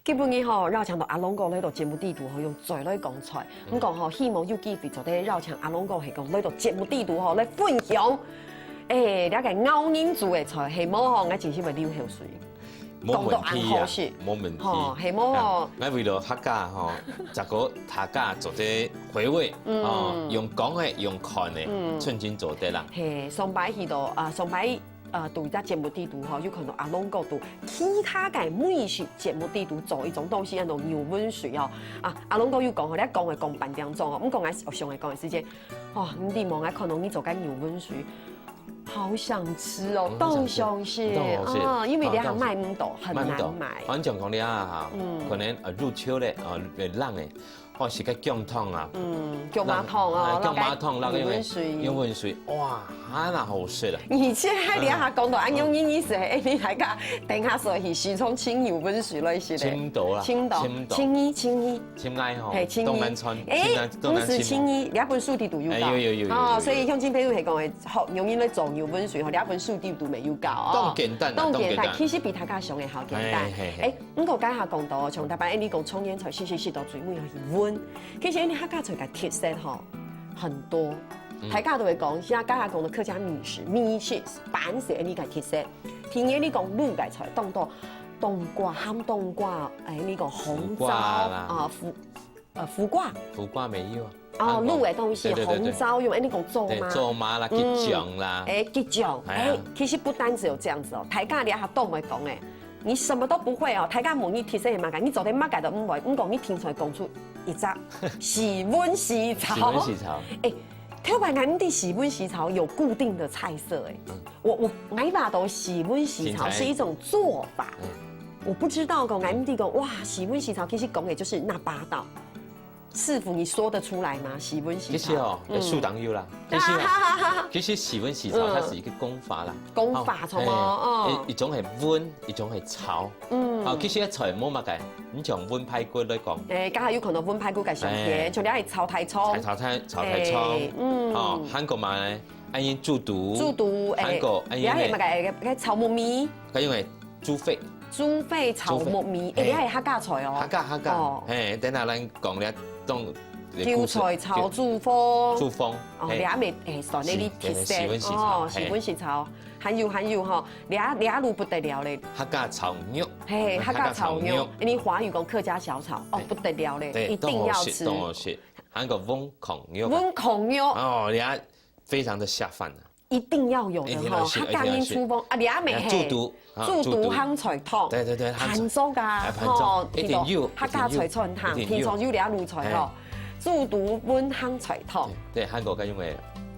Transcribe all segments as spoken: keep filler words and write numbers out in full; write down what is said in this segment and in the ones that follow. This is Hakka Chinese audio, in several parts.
今晡日吼，邀請到阿龍哥來到節目底肚吼，用嘴來講菜。毋過吼，希望有機會做得邀請阿龍哥係講來到節目底肚吼，來分享。誒，這个咬人珠个菜，係無吼，𠊎真心會流口水。講到恁好食，無問題。吼，係無吼。𠊎為了客家吼，再過大家做得回味，哦，用講个，用看个，全真做得啦。係，上擺去到啊，上擺。 呃，在一隻節目底肚吼，有看到阿龍哥在其他个美食節目底肚做一種東西，安到牛汶水哦。啊，阿龍哥有講吼，你講个講半點鐘哦，毋過𠊎想个講个時間，哦，毋知無，𠊎看到你做个牛汶水，好想吃哦，當想食啊，因為你還買毋到，很難買。反正講你啊，可能呃入秋咧，啊冷咧。 哦，食个薑湯啊，嗯，薑嫲湯哦，薑嫲湯，那个牛汶水，牛汶水，哇，還蠻好食个。而且還你還講到恁樣，你你是，哎，你還講等下說去西昌請牛汶水來食个，青島啦，青島，青島，青衣，青衣，青衣吼，嘿，青衣，東南村，哎，東南毋係青衣，你那本書底肚有講，哎，有有有有，哦，所以鄉親朋友係講，好，牛汶來做牛汶水吼，你那本書底肚沒有講哦，當簡單，當簡單，其實比大家想个好簡單，嘿嘿嘿。哎。 毋過，頭下講到，像大家恁樣講，長年菜時時食到嘴尾去搵。其實，恁樣客家菜个特色吼，很多。大家都會講，像頭下講到客家美食，美食，本身恁樣个特色。第二，你講滷个菜，當多冬瓜、鹹冬瓜，哎，你講紅糟啊，苦呃苦瓜。苦瓜沒有啊。 哦，滷个東西，紅糟用，哎，你講做嗎？做嗎啦，桔醬啦，哎，桔醬，哎，其實不單只有這樣子哦，大家這下都毋會講哎，你什麼都不會哦，大家問你特色係麼个，你做得麼个都毋會，毋過你聽出來講出一隻四炆四炒，四炆四炒，哎，頭擺𠊎毋知四炆四炒有固定的菜色哎，我我𠊎以為都四炆四炒是一種做法，我不知道講𠊎毋知講哇，四炆四炒其實講个就是那八道。 師傅，你說得出來嗎？四炆四炒。其實哦，嗯，書當有啦。其實哦，其實四炆四炒它是一個工法啦。工法，哦，係無？哦，一種係炆，一種係炒。嗯，啊，其實菜無麼个，你像炆排骨來講，哎，頭下有看到炆排骨个相片，像你愛炒大蔥，炒大炒大蔥，嗯，哦，還過嘛呢，恁樣豬肚，豬肚，還過恁樣呢，還有麼个？該炒木耳，該用个 豬肺，豬肺炒木耳，哎，你還客家菜哦。客家客家，哦，嘿，等下咱講了當韭菜炒豬風，豬風，哦，你還沒哎，算你你特色哦，四炆四炒，還有還有吼，你你滷不得了咧，客家炒肉，嘿，客家炒肉，你華語講客家小炒，哦，不得了咧，一定要吃，當好食，還有個溫孔肉，溫孔肉，哦，你非常的下飯啊。 一定要有的吼，客家人廚房啊，你阿妹嘿，豬肚，豬肚鹹菜湯，對對對，盤粥啊，吼，一定有，客家菜餐廳，平常有這滷菜吼，豬肚炆鹹菜湯，對，還過該用个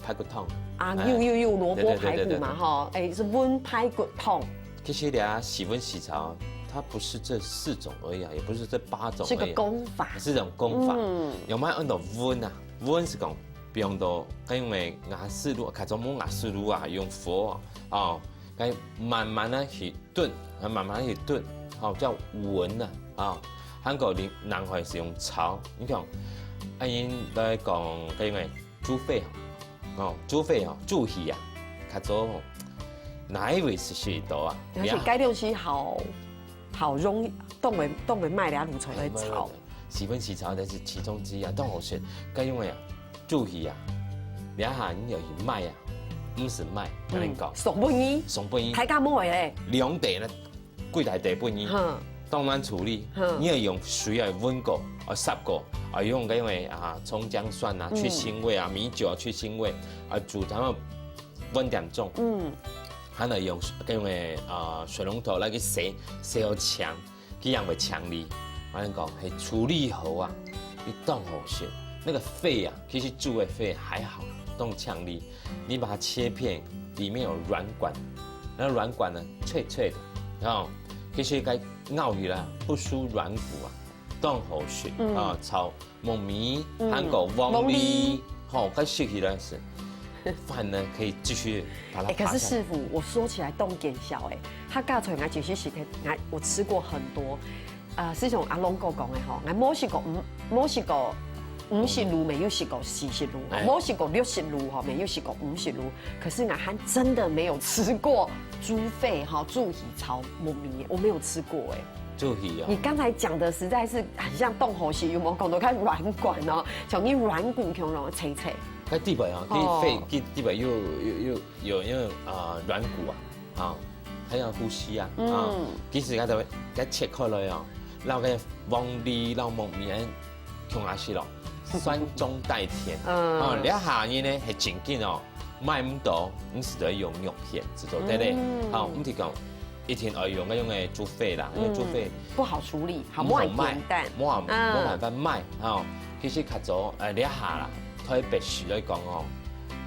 排骨湯啊，有有有蘿蔔排骨嘛吼，哎，係炆排骨湯。其實這四炆四炒，它不是這四種而已啊，也不是這八種，是個工法，是種工法，有沒有那種炆啊？炆係講 放到，該用个瓦斯爐，較早無瓦斯爐啊，用火哦，該慢慢个去燉，啊慢慢个去燉，吼，叫炆啊，啊，還過你南海係用炒，你看，啊，因來講，該用个豬肺吼，哦，豬肺吼，豬血啊，較早哪一位係食到啊？而且該東西好，好容易，當會當會賣了滷菜來炒。 四炆四炒，但是其中之一啊，當好食。該用个啊，注意啊，這下你要去賣啊，毋係賣，跟你講，送分你，送分你，大家買咧，兩袋呢，幾大袋分你，當難處理，你要用水啊，溫過，啊，煠過，啊，用該用个啊，蔥薑蒜啊，去腥味啊，米酒啊，去腥味，啊，煮到五點鐘，嗯，還要用該用个啊，水龍頭來去洗，洗好淨。 佢樣會淨利。𠊎跟你講，係處理好啊，佢當好食。那個肺啊，其實豬的肺還好，當淨利。你把它切片，裡面有軟管，那軟管呢，脆脆的，哦，其實該咬起來不輸軟骨啊，當好食啊，炒 木耳，還過黃梨，吼，該食起來係飯呢可以繼續把它。哎，可是師傅，我說起來當見笑哎，客家菜𠊎其實係，𠊎我吃過很多，呃，係像阿龍哥講个吼，𠊎無食過五，無食過五十路，沒有食過四十路，無食過六十路吼，沒有食過五十路，可是𠊎還真的沒有吃過豬肺哈，豬血炒木耳，我沒有吃過哎。就係啊。你剛才講的實在是很像動喉血，有沒有？講到較軟管哦，像你軟骨共樣脆脆。該底背啊，哦。佢肺，佢底背有，有，有，有，因為，啊，軟骨啊，啊，還有呼吸啊，啊，嗯。其實佢就會，佢切開來啊，然後該黃梨、然後木耳，共下食咯，酸中帶甜。嗯。啊，這下呢，係正經哦， 買毋到，你只得用肉片，只做得咧。嗯。好，毋係講一定愛用該種个豬肺啦，因為豬肺嗯，不好處理，好，毋好賣，無人簡單。無人，嗯。無辦法賣，吼。其實較早，呃，這下啦，台北市來講哦，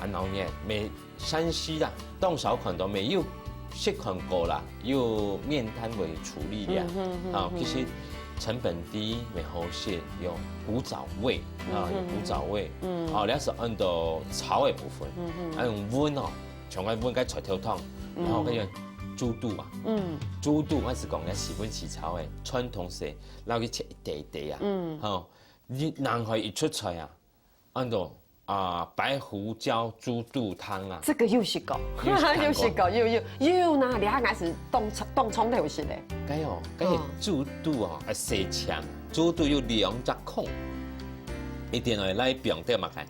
啊，鬧熱，每山西啦，當少看到，沒有識看過啦。 用麵攤為處理了。嗯哼，嗯哼。啊，其實成本低，也好食，有古早味，啊，嗯哼，有古早味。嗯。啊，這係安到炒个部分，嗯哼。啊，用炆哦，像个炆个菜頭湯，嗯。然後該个豬肚啊，嗯。豬肚，𠊎係講个四分四炒个傳統式，然後去切一塊一塊啊，嗯。吼，你南海一出菜啊， 安到，啊，白胡椒豬肚湯啊。這個有食過，有食過。有食過，有，有，有哪裡還係當，當常都有食的。該哦，該个哦。豬肚哦，愛洗淨，豬肚有兩隻孔，一定愛來放掉嘛，看。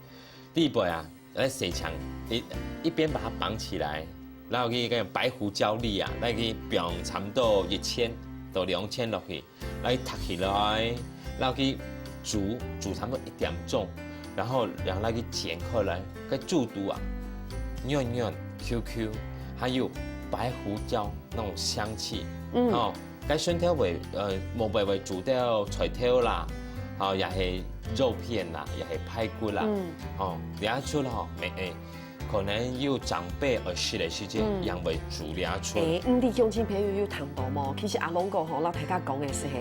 第一步啊，來洗淨，一，一邊把它綁起來，然後去該白胡椒粒啊，來去放差不多一千到兩千落去。 來䌈起來，然後去煮，煮差不多一點鐘，然後讓它去煎開來，該豬肚啊，軟軟Q Q，還有白胡椒那種香氣，嗯。哦，該順便會，呃，無會會煮到菜頭啦，好，也係肉片啦，也係排骨啦，嗯。哦，這出吼，美味。 可能有長輩愛食个時間，嗯。也會煮這出。誒，毋知鄉親朋友有聽到無？其實阿龍哥吼，摎大家講个係个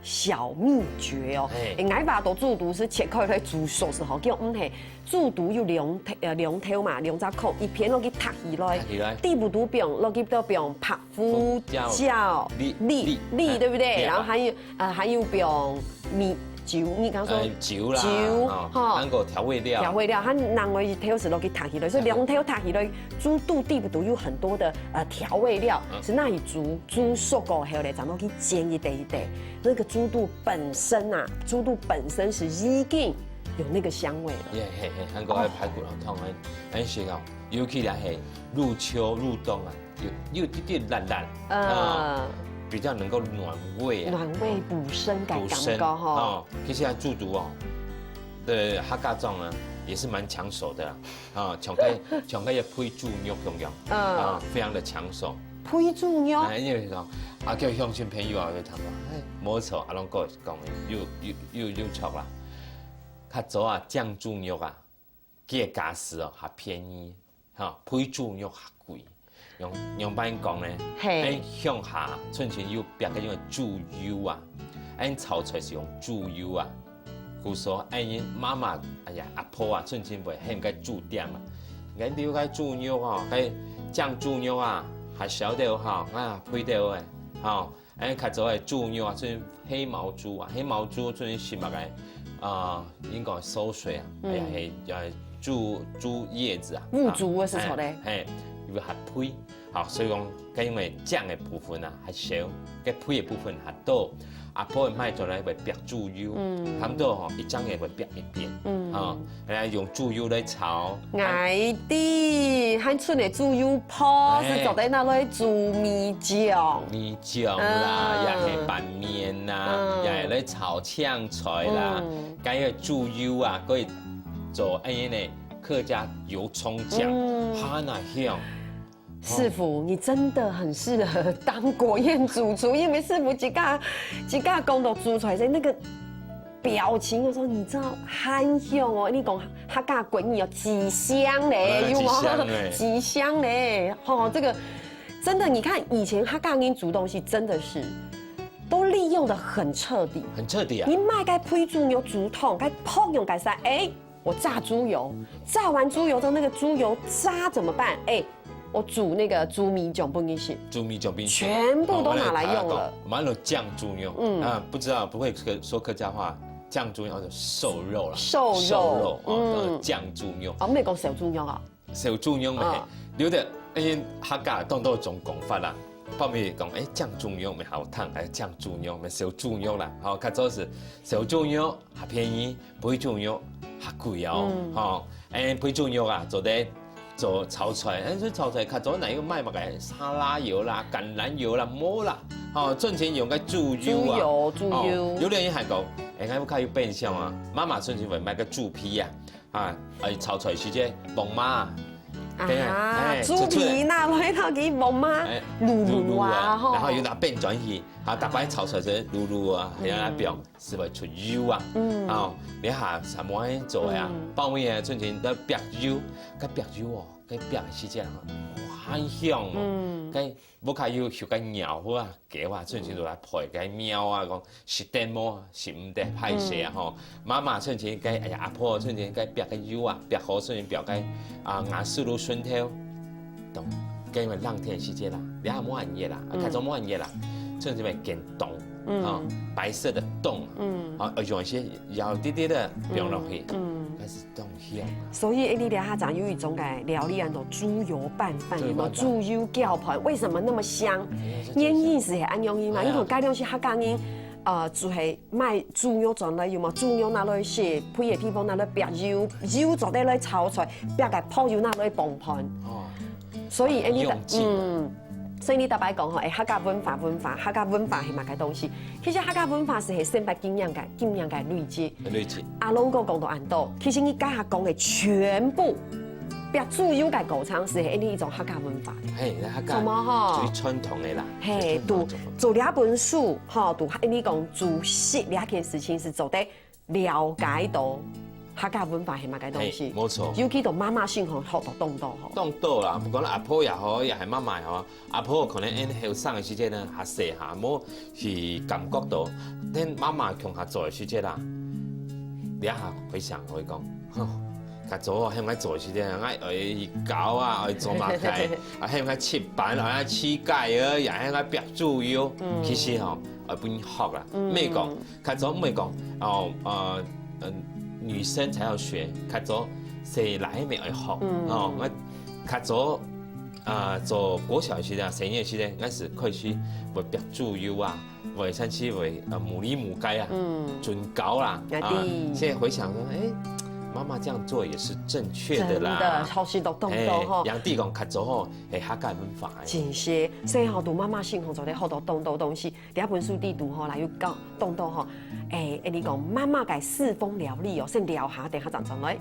小祕訣哦。嘿。誒，𠊎話到豬肚係切開來煮熟係吼，叫毋係，豬肚有兩頭，呃，兩頭嘛，兩隻孔，一片落去䌈起來，䌈起來。底部肚放落去都放白胡椒、胡椒粒，粒，粒，粒，對不對？嘿，然後還有，呃，還有放米 酒，你剛說呃，酒啦，酒，哦，吼。還有調味料。調味料，佢另外一頭係落去䌈起來，所以兩頭䌈起來，豬肚底肚有很多的，呃，調味料，嗯。係拿去煮，煮熟過後咧，正落去煎一塊一塊。那個豬肚本身啊，豬肚本身是已經有那個香味了。耶，嘿，嘿，還有該排骨湯，哦。很，很香哦，尤其係入秋入冬啊， 有，有一點辣辣，嗯。啊，比較能夠暖胃啊。暖胃補身个感覺吼。補身，哦，其實啊，豬肚哦，的客家庄啊，也是蠻搶手的啦。啊，像該，像該个配豬肉共樣，嗯。啊，非常的搶手。配豬肉？哎，因為講，啊，叫鄉親朋友啊，就談到，哎，無錯，阿龍哥講的，有，有，有，有著啦。較早啊，醬豬肉啊， 佢个價數哦，較便宜，吼，配豬肉較貴。仰，仰般講呢？嘿。𫣆鄉下，從前有煏个用豬油啊，𫣆炒菜係用豬油啊。故所，𫣆媽媽，哎呀，阿婆啊，從前會喊个豬店啊，𫣆兜个豬肉吼，該醬豬肉啊，較燒兜吼，啊，配兜个，吼， 哎，較早个豬肉啊，就係黑毛豬啊，黑毛豬就係食麼个，啊，應該餿水啊，嗯。哎呀，係，呃，豬，豬葉子啊，烏豬个係錯咧。啊，哎，因為較肥，好，所以講，該因為醬个部分啊，較少，該肥个部分較多。阿婆買轉來會煏豬油，嗯。差不多吼，一張也會煏一遍，嗯。吼。 哎，用豬油來炒。𠊎知，還賰个豬油泡，哎。係做得拿來煮米醬。米醬啦，啊。也係拌麵啦，啊。也係來炒青菜啦。嗯。該个豬油啊，可以做恁樣个客家油蔥醬，嗯。哈，那香。 師傅，你真的很適合當國宴主廚，因為師傅自家，自家講到煮出來的那個表情，有時候你知道很香哦，你講客家國語哦，幾香嘞，哎，有嗎？幾香嘞。幾香嘞，吼，這個真的，你看以前客家人煮東西真的是都利用得很徹底。很徹底啊。你買該配豬肉煮湯，該泡用該啥，哎， 我炸豬油，炸完豬油之後，那個豬油渣怎麼辦？哎，我煮那個豬米醬分你食。豬米醬分你食。全部都拿來用了。哦，那個，蠻有醬豬肉。嗯。啊，不知道，不會客，說客家話，醬豬肉，哦，瘦肉啦。瘦肉。瘦肉，哦，嗯。那個醬豬肉。哦，毋係講小豬肉啊。小豬肉咩？嗯。有的，因為客家當多種講法啦。包尾講，欸，醬豬肉乜好聽，欸，醬豬肉乜燒豬肉啦，吼，較早係燒豬肉較便宜，肥豬肉較貴哦，嗯。吼，欸，肥豬肉啊，做得做炒菜，欸，所以炒菜較早哪有賣麼个沙拉油啦、橄欖油啦，無啦，吼，純淨用个豬油啊，豬油，豬油。吼，有个人還講，欸，𠊎屋下有冰箱啊，媽媽純淨會買个豬皮啊， 啊，欸，炒菜時節，黃麻。啊，對啊，欸，豬皮拿來摎佢黃麻，欸，滷滷啊，滷滷啊，吼。然後又拿冰轉去，啊，逐擺炒菜時滷滷啊，嗯。然後放，係會出油啊。嗯。哦，你看，什麼做呀？嗯。包尾啊，純淨都煏油，該煏油哦，該煏時節啊，還香哦。嗯。該 屋下有畜个鳥仔啊、狗啊，純淨都來陪該貓啊，講食得無，食毋得，歹勢啊吼。媽媽純淨該，哎呀，阿婆純淨該煏个油啊，煏好純淨煏該啊，瓦斯爐脣頭，當該冷天時節啦，這下無恁熱啦，啊，較早無恁熱啦，純淨會揀凍，嗯。吼，白色的凍啊，嗯。啊，用一些搖滴滴的放落去，嗯。開始 當香啊。所以，你這下正有一種个料理，安到豬油拌飯，豬油拌飯。有沒有？豬油攪飯，為什麼那麼香？哎呀，這真香。原因係恁樣嘛，哎呀。因為該東西客家人，呃，就係賣豬肉轉來，有無？豬肉拿來食，配个地方拿來煏油，油做得來炒菜，煏个泡油拿來傍飯。哦。所以，哎，你的，用盡了。嗯，所以你逐擺講吼，哎，客家文化，文化，客家文化係麼个東西？其實客家文化係係生活經驗个，經驗个累積。 累積。阿龍哥講到恁多，其實你這下講个全部，煏豬油个過程係恁樣一種客家文化。嘿，該客家怎麼吼？最傳統个啦，嘿，最傳統个做法。就做這本書，吼，就恁樣講，就食這件事情係做得了解到客家文化係麼个東西。嘿，無錯。尤其到媽媽身上學到當多吼。當多啦，毋管阿婆也好，也係媽媽也好， 阿婆可能恁後生个時節呢，還細下，無去感覺到，等媽媽共下做个時節啦，這下回想會講，吼，較早哦，喊𠊎做个時節，𠊎愛搞啊，愛做麼个，啊，喊𠊎切粄，愛切雞啊，也喊𠊎煏豬油。嗯。其實吼，愛分人學啦，嗯。莫講，較早莫講，哦，呃，呃，女生才要學，較早細倈仔乜愛學，嗯。哦，𠊎較早 啊，做國小个時節，細人个時節，𠊎係開始會煏豬油啊，會甚至會，呃，母里母雞啊，嗯。準搞啦，啊，啊，對。現在回想說，欸，媽媽這樣做也是正確的啦。真的，好食到當多吼。欸，楊弟講較早吼，係客家文化个。真係，所以吼，對媽媽身上做得學到當多東西。這本書裡肚吼，來有講當多吼，欸，欸，你講媽媽个四風料理哦，先聊下，等下正轉來。